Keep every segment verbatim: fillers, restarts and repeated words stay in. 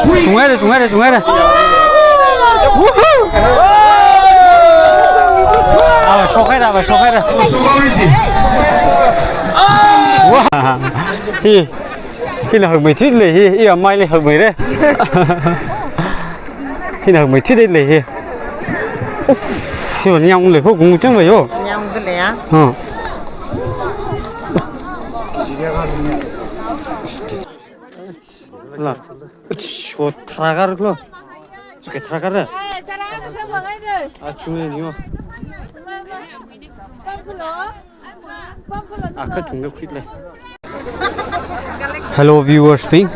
Chunghaira, chunghaira, chunghaira. Woohoo! Ava shokhaira, ava shokhaira. Wow. Hi. Hina hakmeithui lei hi. Iya maili hakmeira. Hina hakmeithui lei hi. Uff, yo, nyang lei ho, kung chang lei yo. Nyang de lei ya. Ha. La. Ho, tragar klo. Chuke tragar. Achung ni yo. Aka chungda khuit lei. Hello viewers bing.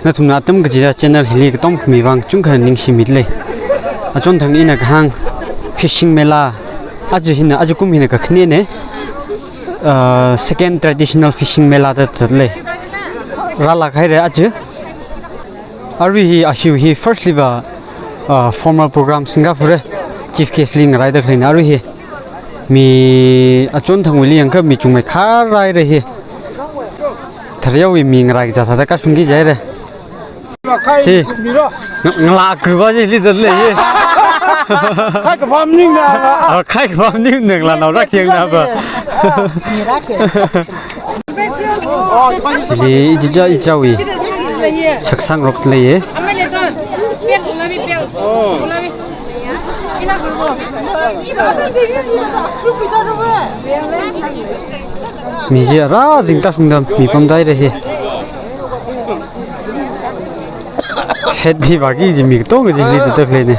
Nathumna atam kachida channel hili katom khami vang chungkha ningshimit lei. Achonthang ina kahāng fishing mela. Aja hina, aja kum hina kakhanene. Uh, second traditional fishing mela da zat lei. Rālāk haira aja. Arui hi, ashiwui hi first li va, uh, formal program singkaphalungra, chief guest li ngaraida khaleina arui hi. Mi achonthangwuili yangkha mi chungmeikharhaira hi. Tharyawui mi ngarai kazā thāda kashungki jihaira. Hi. Nga-, ngalā kava chili zat lei hi. Khai kaphā maningna. Ah, khai kaphā maningna ngalānao rākhayangna va. Chili ichicha ichawui shaksangrok leiya. Mi chi ara zingta shungda mi pamda haira hi. Shet hi baki chi mi katonga chili zat khaleina.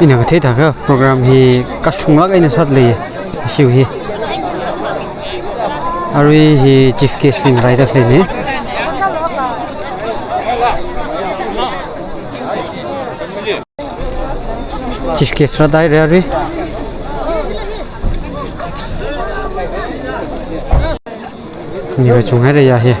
Ina kathei thākha program hi kashunglāk eina sāda lei, ashiwui hi. Arui hi chief guest li ngaraida khaleina. Chief guest rāda haira arui. Miva chunghaira ya hi.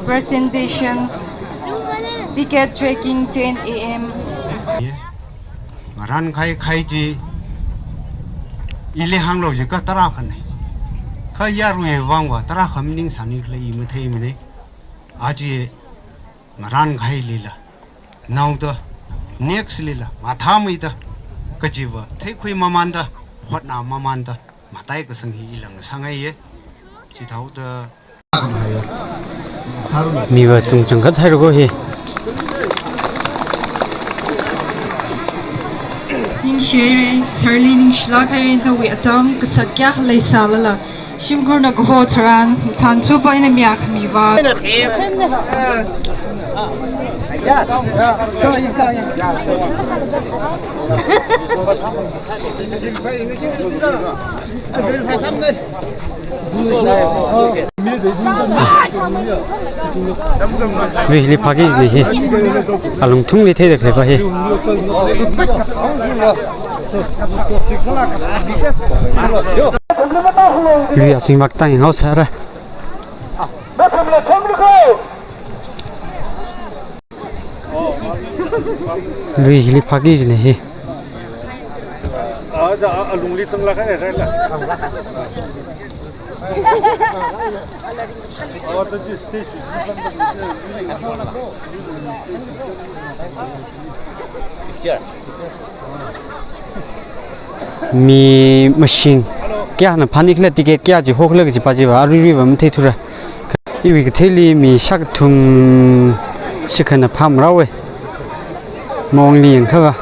Presentation, ticket tracking ten A M. Ngarān khai khai chi ili hānglu jiakha tarākhana. Kha yaruiwui vang va tarākha maning sāni khala i matheimana. Aja ngarān khailila, naoda, next lila, mathāmeida, kajiva theikhui mamānda, hotnā mamānda, matai kasang hi ila ngasāngaiya. Chithāda miva chungchang kathāhaira ko hi. Ningshihaira, sirli ningshilāk haira, nawui atam kasā kayākha leisālala. Shimkhurna kaho tharan, thanchupa eina miya khamiva. Arui hili phāki ni hi. Alungthungli theida khaleiva hi. Arui azingvak tang hao sāra. Arui hili phāki ni hi. A, da, a, alungli zanglāk haira, rāla. A, da, ji stage. Picture. Mi mashing kayāna phāni khala, ticket kayā chi hokhala kajipa chiva aruiruiva matheithura. Iwui katheili mi shākathum shikhana phāmarāowa. Mawangli yangkhava.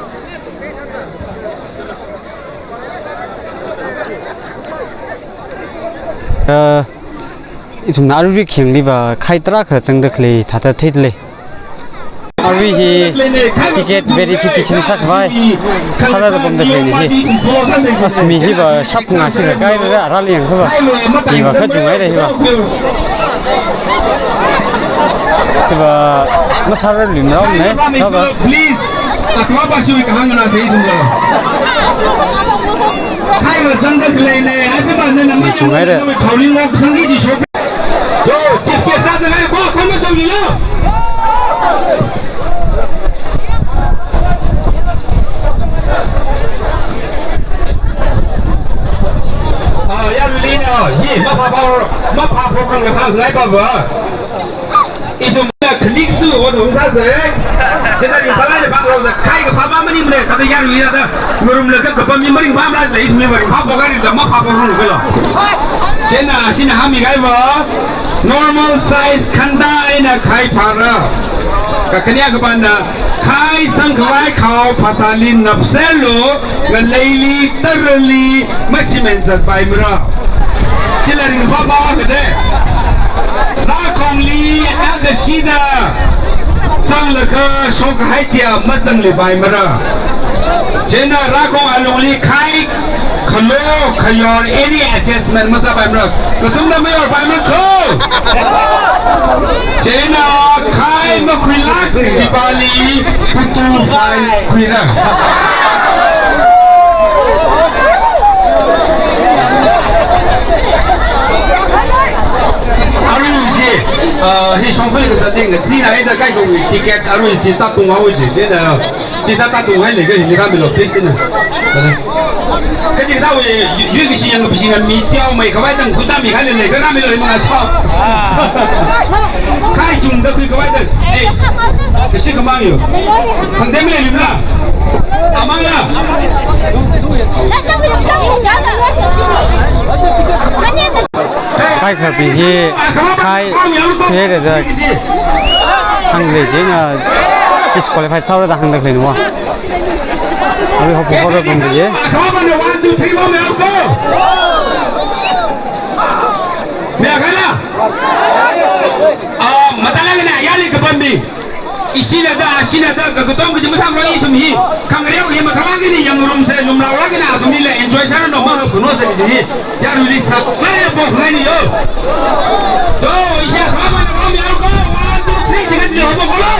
Uh, ithumna aruirui khangliva khai tarākha zangda khalei thāda theida lei. Arui hi ticket verification sākhavai sāda pamda khaleina hi. As mi hiva shap ngā shikha kahaira, rāli yangkhava. Hiva kachunghaira hiva. Hiva masārarluimarāomana, khava. Please, takhava pashui kahāngna sei ithumla. Khaiva Leine, ashiba nana mai chungai de. Khauling wok sangki ji shok. Yo, chief guest sa zangai ko, ko ma song ni lo. Ah, yaruili na, hi, mapha pha, mapha program ka thang ngai ba ba. Ithumna click su wo dong sa se. Chieina ringphālala phangrok da khai kaphā ba maningmana, thāda yaruili da. Ngarumlaga kapam mi maringphāmala, ithumli maringphā bo kali da maphā bo rung kala. Chieina ashina hāngmi kahai va, normal size khanda eina khai phāra. Kakhane akha pāna, khai sangkhavai khao phasāli napserlu, ngaleili, tarali, mashimān zatpaimara. Chila ringphā ba kade. Rakhongli akashida zanglaga shokkahai chiya mazanglipaimara. Chieina rakhong alungli khai, khalo, khayor, any adjustment masāpaimara. Kathumna mayorpaimara ko. Chieina khai makhuilak chipali, putu fine khuira. Arui chi, ah, hi shongfali kazat ding, zina ida kaikhawui ticket arui chi tātung haowa chi, chieina, chi tā tātung haile ka hili rāmilu, please na. Kaji kathāwui, yu, yu kashi yang kapi shinga mi tiao mai khavai tang khuta mi khaile le, ka rāmilu hi manga chao. Khai chungda khuikhavai tang. Eh, kashi kamang yo. Khangde mi le limla. Amang la. Kaikhappi hi, khai, khuire da hānglei chieina disqualify sāra da hāngda khalei nuwa. Arui hop hop ra bung ye. One, two, three, one, go. Me akhala. Ah, matalagana yali kapam mi. Ishila da, ashila da, kakatom kaji masāmara ithum hi. Khangareo hi makhalagini, yangrum se lumraolagina, athumli le enjoy sāranu, mahap kuno se kaji hi. Yaruili saklai ya box laini yo. Jo, isha kama na kami yaru ko. One, two, three, tiga, tiga, homo kolo.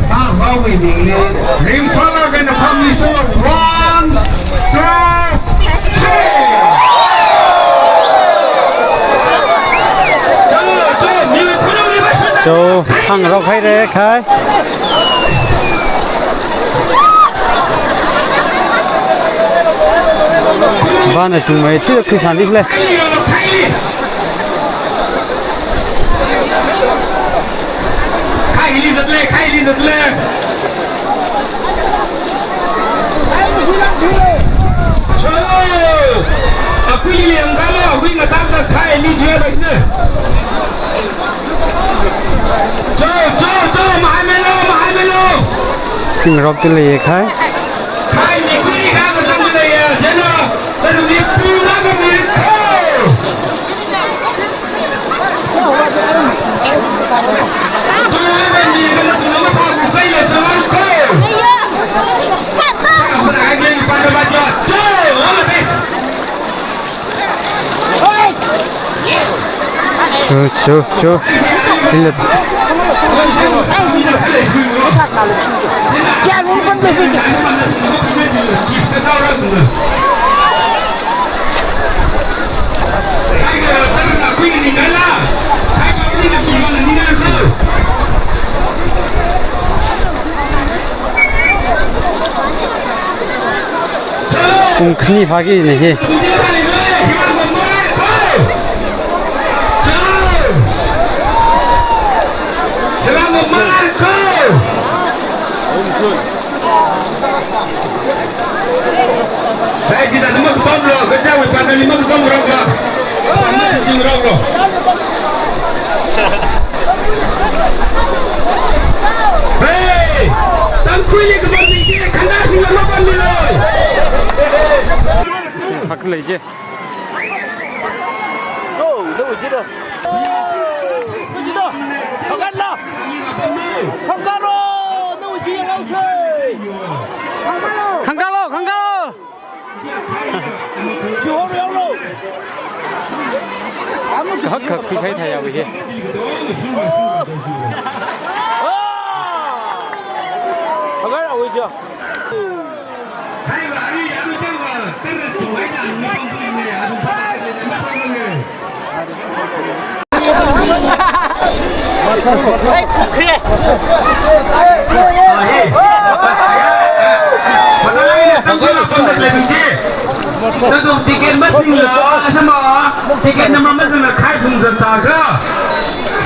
Sa hawi ningli. Ringphālagana kami solo. One, two, Cho, hāngrok haire khai. Bana chungmei tu khuisān dikle. Khai hili zatle, khai hili zatle. Cho! Akui lili angkalo, akui ngatangda khai li jua ba sine. Cho, cho, cho, mahaimelo, mahaimelo. King Rock tu leiye khai. Khai mi kuri kha ngatang leiye, jeno, lalu mi pu na ka mi ko. Cho, cho, cho. Inda. Pung khani phāki ni hi. Hai, jida nama katomlo, kaja wui panali makatomroklo. Pamna jijingroklo. Hey! Tangkhuili katom dingki, khanda singla mapamilo. Hak leije. Go, lo, jida. Jida. Hakan la. Khangkalo, nao chi yanghaosei. Khangkalo, khangkalo. Chi hor yanglo. Kahak kahak khuikhai thai ya wui hi. Ah! Nathum ticket masingla, asama, ticket number masingla khai phungzat sāga.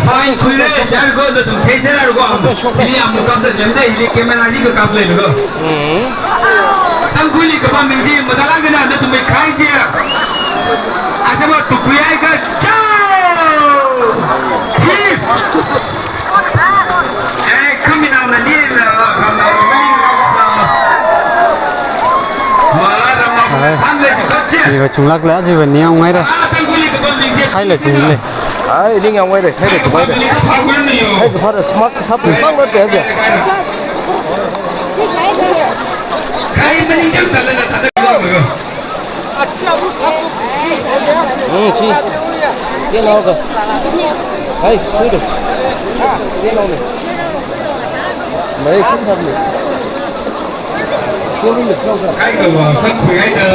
Fine khuire, jar go, nathum theisera rugo am. Hili amuk kapda lemda, hili camera li kap leilugo. Tangkhulli kapam ming chi, mathālāk eina nathum mei khai chi. Asama tukhuihaiga, chao! Thief! Eh, khaminao nali la, ramnao mali la sa. Ma, ramnao, ai, tham le, khat chi. Iva chunglāk la, iva ningyāng ngaira. Ah, Tangkhulli kapam ming chi. Khai le, chungle. Ai, ningyāng ngaira, khai le, chungle. Khai kaphā smart, sap, pang lo te, ja. Khai maningyāng sālala, thāda lo. Hmm, chi. Ye lao ka. Hai, tui tu. Ye lao ne. Mai khum thap ne. Ye lu ne, lao ka. Khai ka wa, kha khuihaida,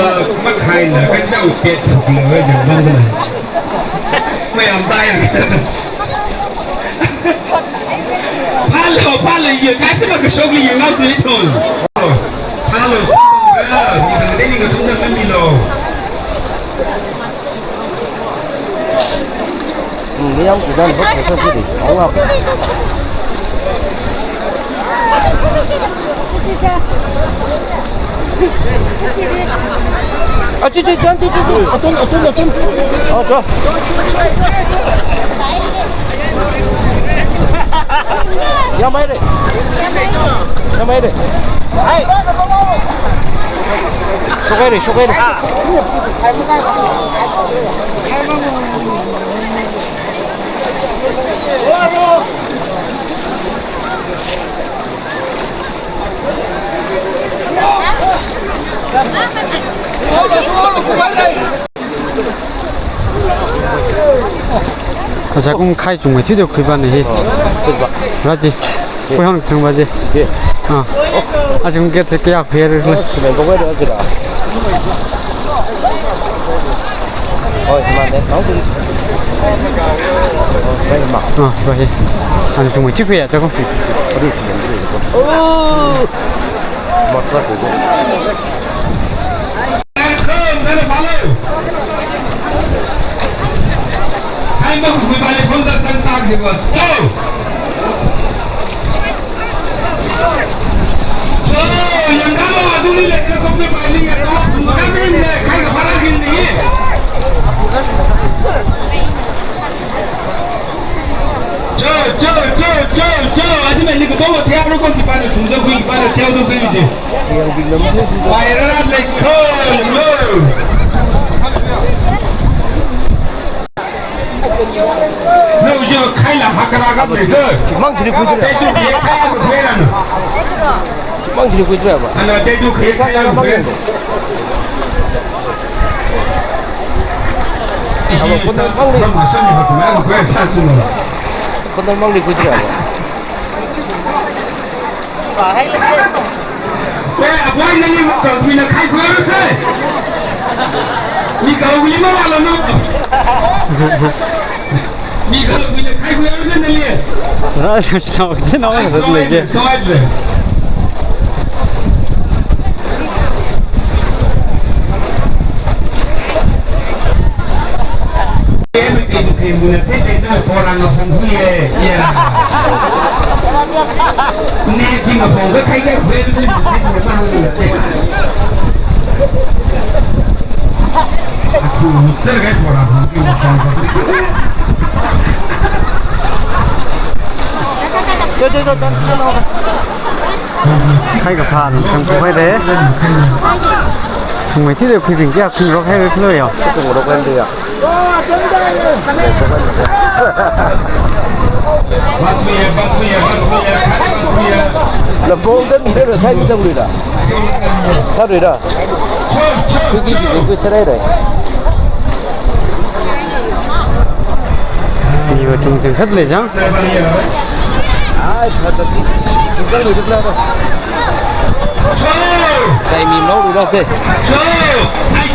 makhaila, kachao pet thuk le, wei jang bang le. Mayam tai ya. Phālo, phālo, ye, kashi ma kashokli ye, ngau sui thon. Phālo, sui thon, ni kang deni ngathumda kami lo. Hmm, ni yang kudan hot hot hot di. Awa. Achi, chi, jan, chi, chi, chi. Atun, atun, atun. Oh, cho. Yamai re. Yamai re. Shokai re, shokai re. Acha kum khai chungmei chi de khuipa ne hi. Khuipa. Raji. Khuihang chungpa ji. Ji. Ah. Acha kum get kaya khuiya re. Sumai bogoi de jira. Oh, sumai de. Nau tu. Oh, sumai ma. Ah, sumai. Ana chungmei chi khuiya acha kum. Oh. Cho, cho, cho, cho, cho. Achi mei ni katonga thiaru ko kipana thungda khui, kipana thiaru khui ji. Paira leikho, lo. Lo jo khaila hakara ka le sir. Mang thiri khui. Te tu ye kaya ko thera no. Mang thiri khui ba. Ana te tu ye kaya ko thera. Ishi ta, ta masang ni hakuna ko sa suno. Kondang mang thiri khui ba. Wei, aboi nali mukta mina khai khuihaosa. Mikaholi mavālanu. Mikaholi mina khai khuihaosa nali. Ra, sa, sa, sa, na, sa, sa, sa, sa. Khai kaphā, kang kuphai de. Sungmei chi de khuibing kya, khuirok hai de khuiya. Khuirok hai de ya. Lambong dan mi de sai mi tang rida. Tang rida. Khuiki khuiki sarai dai. Ni wa chung chung khat le jang. Ai, khat khat. Chung chung le jang. Timing lo, lo se. Cho! Ai!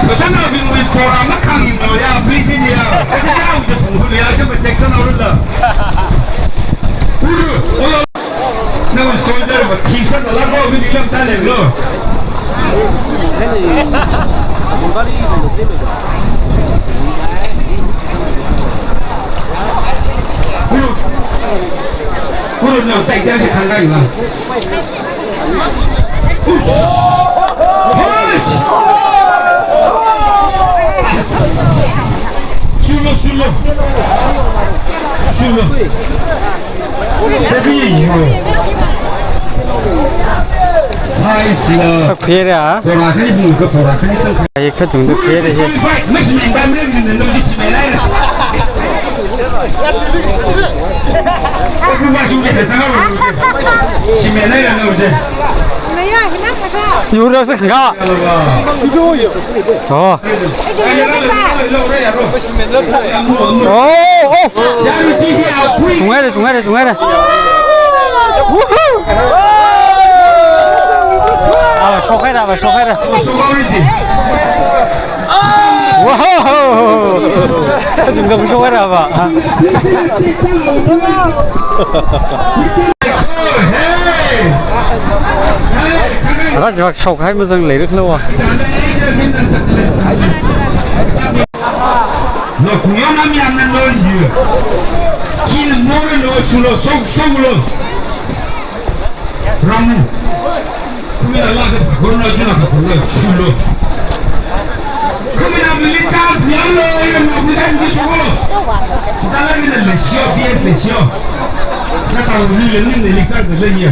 Kasānaobingwui pora makhanglo ya, please ya. Kaja ya, uja phungkulu ya, shaba Jackson lo la. Uru, ulu. Nawui soldier va, T-shirt la ko, mi lam ta le lo. Uru. Uru, nang tai tai shi khangkahai la. Shulo, shulo. Shulo. Sabi yo. Size la. Phere a. Pora khani bung ka pora khani tang. Ai, kachungda phere he. Masi meng ba meng jin nang di si meng lai. Yurlo se kha. Oh. Oh, oh. Chunghaira, chunghaira, chunghaira. Woohoo. Ava shokhaira, ava shokhaira. Wow! Chungda shokhaira ava. Ara jivak shokhai mazang leiriklo wa. Lo kuyo nam yam nan lo yu. Kin more lo shulo, shok, shoklo. Ramu. Kumina la ka kono jina ka kono shulo. Kumina militants nyamlo, ina mo kudan ki shoklo. Dala mina le shio, P S le shio. Nata uli le ni le liksa le ye.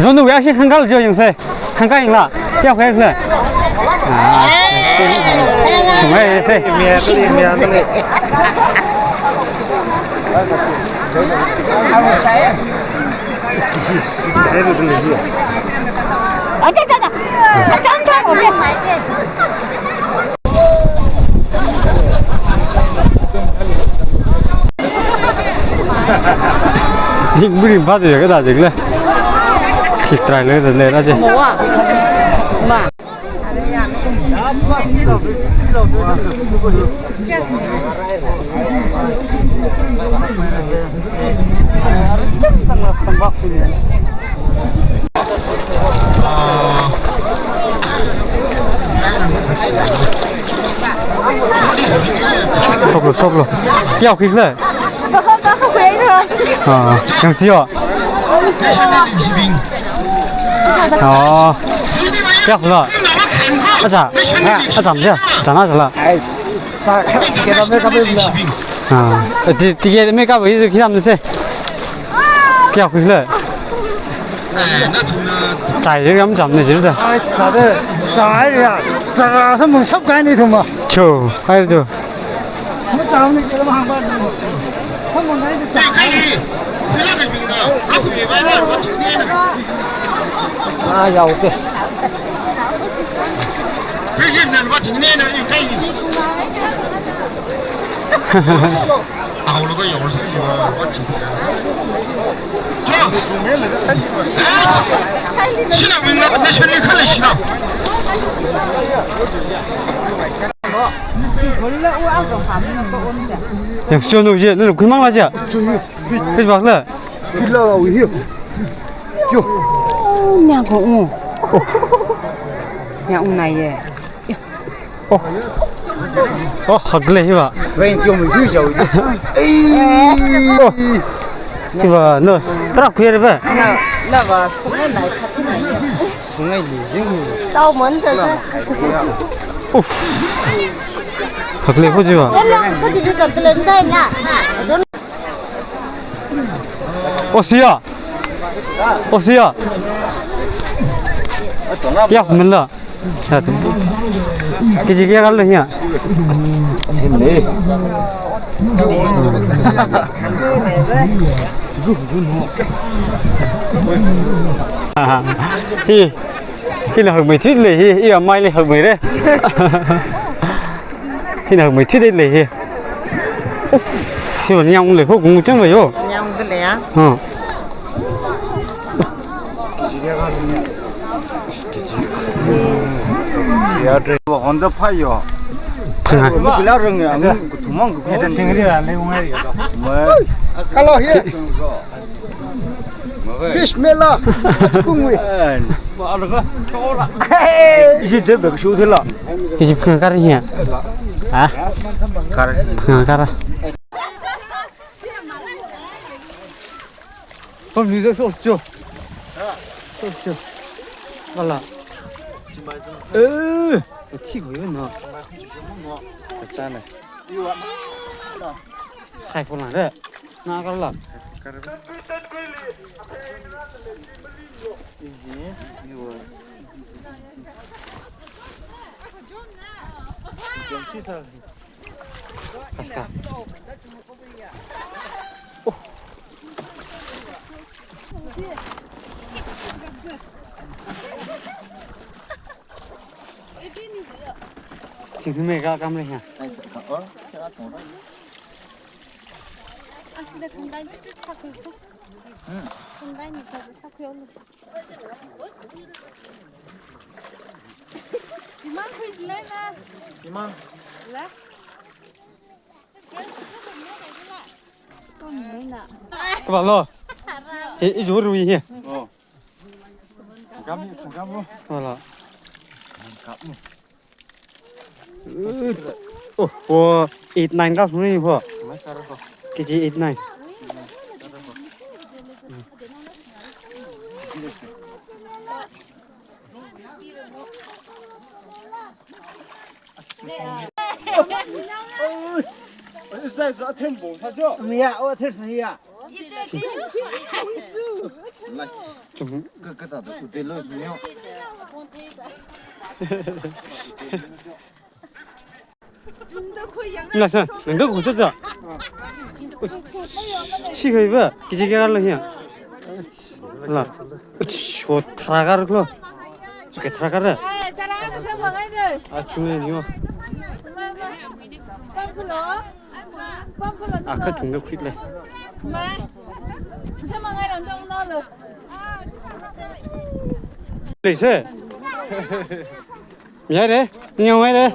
Ronu ya shi khangkahai jo yangse. Khangkahai yangla. Kayākhui le? Ah, chunghaise. Jing buri ba de ga da jing le. Shi try le le na je. Ma. Thoklo, thoklo. Kayākhui le? Ah, yangsi yo. Ah. Kayākhui la? Acha. Acha, acha, acha la. Ah, ti, ticket me kapa hi khi nam se. Kayākhui le? Chai yam cham ne jida. Ai, sa de. Chai ya. Chara sa mun sap kai ni thuma. Cho, hai cho. Ah, ya, okay. Yang sio no je, no kumang la je. Kis bak la. Kis la la wi hiu. Jo. Nyang ko u. Nyang u nai ye. Oh. Oh, hakle hiva. Weng jo mi hui jau. Ei. Oh. Hiva, no. Tra khuire ba. Na, na va, sung nai phat nai. Sung ngai li, jing. Tao mon ta sa. Uf. Hakle ko jiva. Ko ji li ta le ndai na. O siya. O siya. Ya, men la. Satu. Kiji kayākhala hiya? Athemna. Hi. Hina hakmeithui lei hi. Iya maili hakmeira. Hina hakmeithui lei hi. Uff, hi niyanglei kho kung chang yo. Niyang de lei ya. Ha. Honda phayo. Phanga. Kila rang ya, ang kuthumang ku. Chingri la lei ngai ya. Kalo hi. Fish mela. Kungwi. Isi je bek shu thila. Isi phanga kar hiya. Ha? Kar. Phanga kar. Pam ni so so. So so. Wala. Eh, chi ko yo na. Chana. Khai ko na de. Na kar la. Asta. Oh. Thik me ka kam le ya. Imang khuis lei na. Imang. La. Kaba lo. He, is what we here. Oh. Kami, kami. Wala. Kami. Oh, oh, eight, nine ka suni ho. Kiji eight, nine. Is that a ten ball? Sa jo. Ya, oh, ten sa ya. Ka, ka ta ta ku te lo suni. Lasa, nang ka kucha cha. Chi kai ba, kiji kayākhala hiya. La. Uch, ho thara kar klo. Chuke thara kar. A chungle ni yo. A ka chungle khuit le. Lei se. Yare, ni yong yare.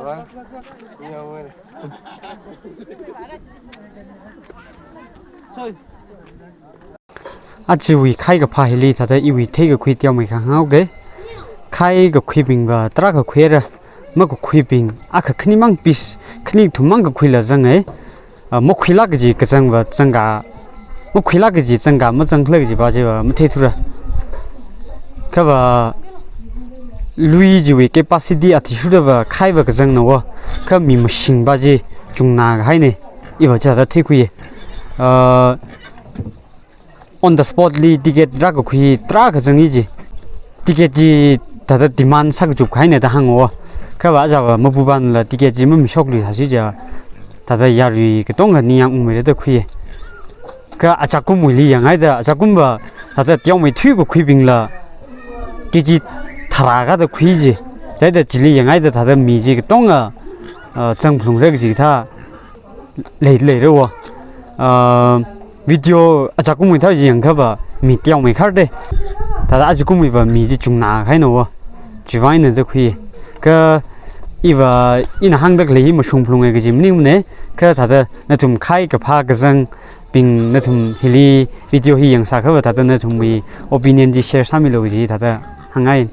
Achiwui khai kaphā hili thāda iwui theikakhui teomeikha hānghaoke. Khai kakhuibing va tarākha khuira, makakhuibing akha khanimang piece, khani kathum mang kakhuila zange. Ah, makhuilāk kaji kazang va zangka, makhuilāk kaji zangka mazangkhala kaji va chiva matheithura. Kha va lui chiwui capacity athishurda va khai va kazangna wo, kha mi mashing va chi chungnā kahaine, iva chithāda theikhuiye. Ah, on the spot li ticket rākakhui tarākha zangi chi. Ticket chi thāda demand sākachup kahaine da hāngo. Kha va aja va mapuvanla ticket chi mamishokli sāsi ja. Thāda yarui katonga ningyāng ungmeida khui. Kha achakumwuili yanghaida, achakum va thāda teomeithui kakhuibingla K G tharā kathā khui chi. Chieina chili yanghaida thāda mi chi katonga, ah, zangphalungra kaji thā lei, leira wo. Ah, video achakumwui thā yangkha va mi teomeikharde. Thāda achakumwui va mi chi chungnā kahaina wo. Chiwui vang eina da khui. Kha iva ina hāngda khalei hi mashungphalunge kaji maningmane. Kha thāda nathum khai kaphā kazangbing nathum hili video hi yangsākha va thāda nathumwui opinion chi share sāmilu kaji thāda hāngngai.